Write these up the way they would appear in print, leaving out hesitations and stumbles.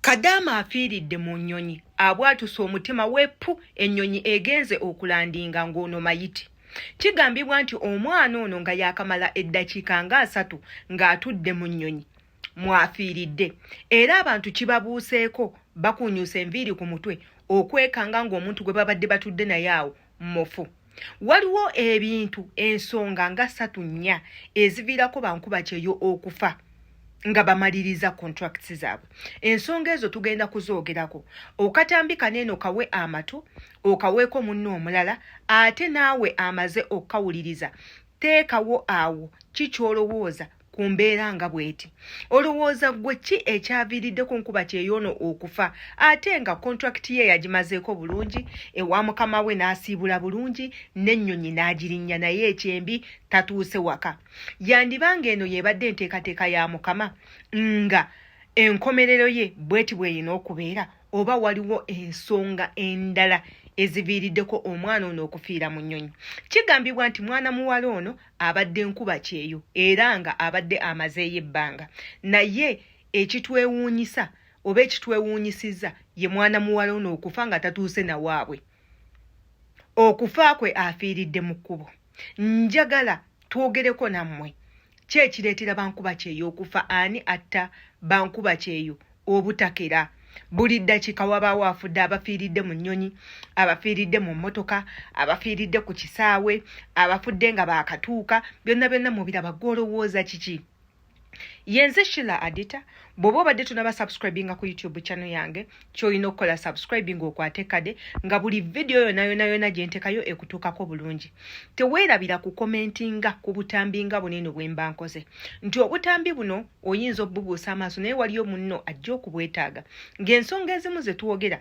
Kadaama afiiridde mu nnyonyi abwatuse omutima weppu ennyonyi egenze okulandinga ng'ono mayiti. Kigambibwa nti omwana ono nga yaakamala eddakiika nga asatu ng'atudde mu nnyonyi mw'afiiridde era abantu kibabuuseeko bakuunyuusa enviiri ku mutwe okwekanga ng'omuntu gwe babadde batudde naye awo mufu. Waliwo ebintu ensonga nga ssatu nnya eziviirako bankuba kyeyo okufa nga bamaliriza contracts zaabwe. Ensonga ezo tugenda kuzoogerako. Okatambi kano eno kawe amatu okaweeko munno omulala ate naawe amaze okukawuliriza teekawo awo ki ky'olowooza ku mbeera nga bw'eti. Olowooza ggwe ki ekyaviiriddeko nkuba kyeyo ono okufa ate nga kontulakiti ye yagimazeeko bulungi ewa mukama we n'asiibula bulungi n'ennyonyi n'agirinnya naye ekyembi tatuuse waka. Yandiba ng'eno y'ebadde enteekateeka ya Mukama nga enkomerero ye bw'eti bw'erina okubeera oba waliwo ensonga endala eziviiriddeko omwana ono okufiira mu nnyonyi. Kigambibwa nti mwana muwala ono abadde nkuba kyeyo era nga abadde amazeeyo ebbanga naye ekitwewuunyisa oba ekitwewuunyisizza ye mwana muwala ono okufa nga tatuuse nawaabwe. Okufa kwe afiiridde mu kkubo. Njagala twogereko nammwe. Ki ekireetera bankuba kyeyo okufa? Ani atta bankuba kyeyo obutakera? Buli ddakiika wabaawo afudde, abafiiridde mu nnyonyi, abafiiridde mu mmotoka, abafiiridde ku kisaawe, abafudde nga baakatuuka, byonna byonna mubiraba. Ggwe olowooza kiki? Yenze Sheila Adita. Bw'oba obadde tonaba subscribinga ku YouTube channel yange, ky'olina okukola subscribing okwate kade nga buli vidiyo yona yona yona gye ntekayo ekutuukako bulungi. Teweerabira kukomentinga ku butambi nga buno eno bwe mba nkoze nti obutambi buno oyinza obubuusa amaaso naye waliyo munno ajja okubwetaaga ng'ensonga ezimu ze twogera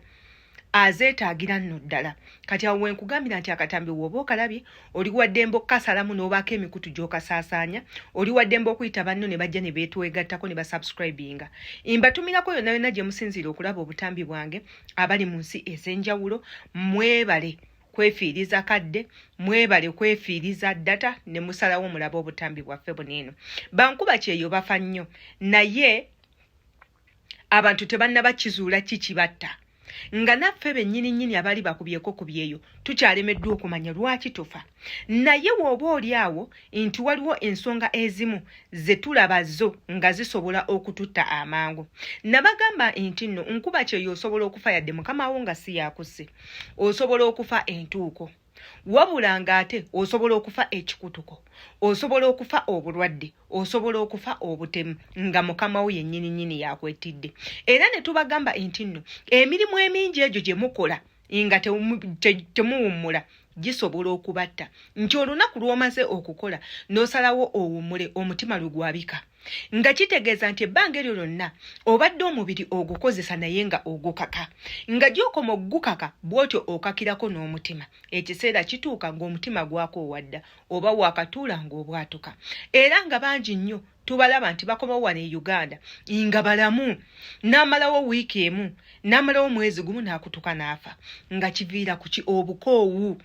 azeetaagira nno ddala. Kati awo wenkugambira nti akatambi woba okalabye oli waddembe okukasalamu n'obaako emikutu gy'okasaasaanya, oli waddembe okuyita banno ne bajja ne beetwegattako ne basubscribinga. Mbatumirako yonna yonna gye musinziira okulaba obutambi bwange abali mu nsi ez'enjawulo, mwebale kwefiiriza kadde, mwebale kwefiiriza data ne musalawo mulabe obutambi bwaffe buno eno. Bankuba kyeyo bafa nnyo naye abantu tebannaba kizuula ki kibatta nga naffe bennyini nnyini abali bakubyeko ku byeyo tukyalemeddwa okumanya lwaki tufa. Naye w'oba oli awo nti waliwo ensonga ezimu ze tulaba zo nga zisobola okututta amangu. Nabagamba nti nno nkuba kyeyo osobola okufa yadde mukama wo nga si yakusse. Osobola okufa entuuko. Wabula ng'ate osobola okufa ekikutuko, osobola okufa obulwadde, osobola okufa obutemu nga mukama wo yennyini nnyini yakwetidde. Era ne tubagamba nti nno emirimu emingi egyo gye mukola nga temuwummula gisobola okubatta nti olunaku lw'omaze okukola n'osalawo owummule omutima lwe gwabika nga kitegeeza nti ebbanga eryo lyonna obadde omubiri ogukozesa naye nga ogukaka nga gy'okoma okugukaka bw'otyo okakirako n'omutima ekiseera kituuka ng'omutima gwakoowa dda oba wakatuula ng'obwatuka era nga bangi nnyo tubalaba nti bakomawo wano e Uganda nga balamu n'amalawo wiiki emu n'amalawo omwezi gumu n'akutuka n'afa nga kiviira ku ki obukoowu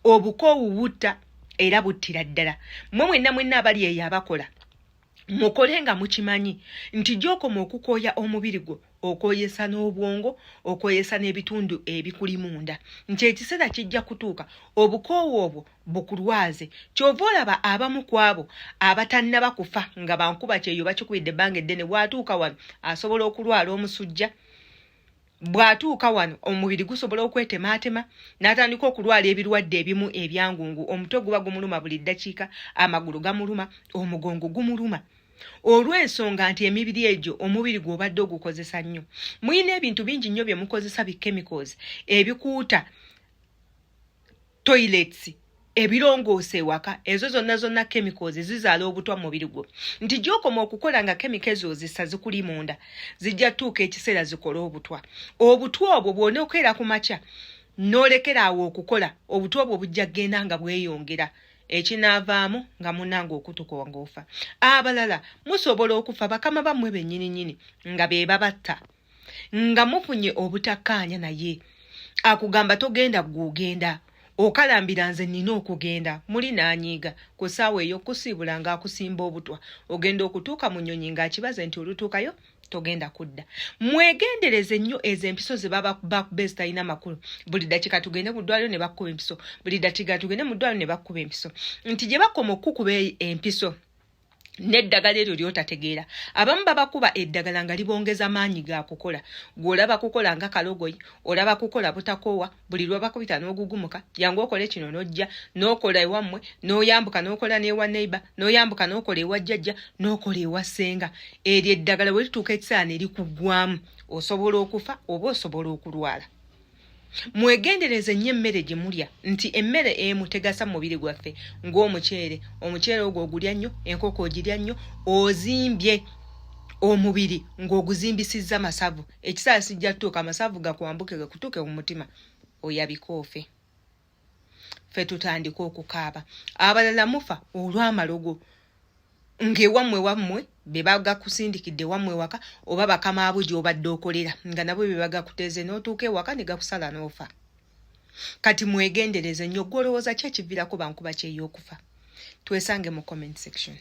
obukoowu butta era buttira ddala mwe mwenna mwenna abali eyo abakola mukole nga mukimanyi nti gy'okoma okukooya omubiri gwo okwoyesa n'obwongo okwoyesa n'ebitundu ebikuli munda nti ekiseera kijja kutuuka obukoowu obwo bukulwaze kyova olaba abamu ku abo abatannaba kufa nga bankuba kyeyo bakikubidde ebbanga eddene bw'atuuka wano asobola okulwala omusujja bw'atuuka wano omubiri gusobola okwetemaatema n'atandika okulwala ebirwadde ebimu ebyangungu omutwe guba gumuluma buli ddakiika amagulu gamuluma omugongo gumuluma olw'ensonga nti emibiri egyo omubiri gw'obadde ogukozesa nnyo mulina ebintu bingi nnyo bye mukozesa bi chemicals ebikuuta toilets ebirongoosa ewaka ezo zonna zonna chemicals zizaala obutwa mu mubiri gwo nti gy'okoma okukola nga chemical ezo ozissa zikuli munda zijja tuuka ekiseera zikole obutwa obutwa obwo bw'onookeera ku makya n'olekera awo okukola obutwa obwo bujja kugenda nga bweyongera ekinaavaamu nga munange okutuka ng'ofa abalala musobola okufa bakama bammwe bennyini nnyini nga be babatta nga mufunye obutakkaanya naye akugamba togenda gwe ogenda okalambira nze nina okugenda muli n'anyiiga ku ssaawa ey'okusiibula ng'akusimba obutwa ogenda okutuuka mu nnyonyi ng'akibaze nti olutuukayo Togenda kudda. Mwegendereze nnyo ezo empiso ze babakuba ezitalina makulu. Buli dakiika tugende mu ddwaliro ne bakkuba empiso, buli dakiika tugende mu ddwaliro ne bakkuba empiso, nti gye bakoma okukuba empiso n'eddagala eryo lyotategeera. Abamu babakuba eddagala nga libongeza maanyi ga kukola. Gw'olaba kukola nga kalogoyi, olaba kukola butakoowa. Buli lwebakubita n'ogugumuka, jangu okole kino, n'ojja n'okola ewammwe, n'oyambuka n'okola n'ewa neighbor, n'oyambuka n'okola ewa jjajja, n'okola ewa ssenga. Eryo eddagala bwe lituuka ekiseera ne likuggwamu, osobola okufa oba osobola okulwala. Mwegendereze nnyo emmere gye mulya, nti emmere emu tegasa mu mubiri gwaffe, ng'omuceere. Omuceere ogwo ogulya nnyo, enkoko ogirya nnyo, ozimbye omubiri ng'oguzimbisizza masavu. Ekiseera sijja tutuuka, amasavu gakwambuke, gakutuuke mu mutima, oyabike, ofe, ffe tutandike okukaaba. Abalala mufa olw'amalogo ng'ewammwe wammwe be bagakusindikidde wammwe waka, oba bakama abo gy'obadde okolera nga nabo be bagakuteeze, n'otuuka ewaka ne gakusala n'ofa. Kati mwegendereze nnyo. Gw'olowooza ki ekiviirako bankuba kyey'okufa? Twesange mu comment section.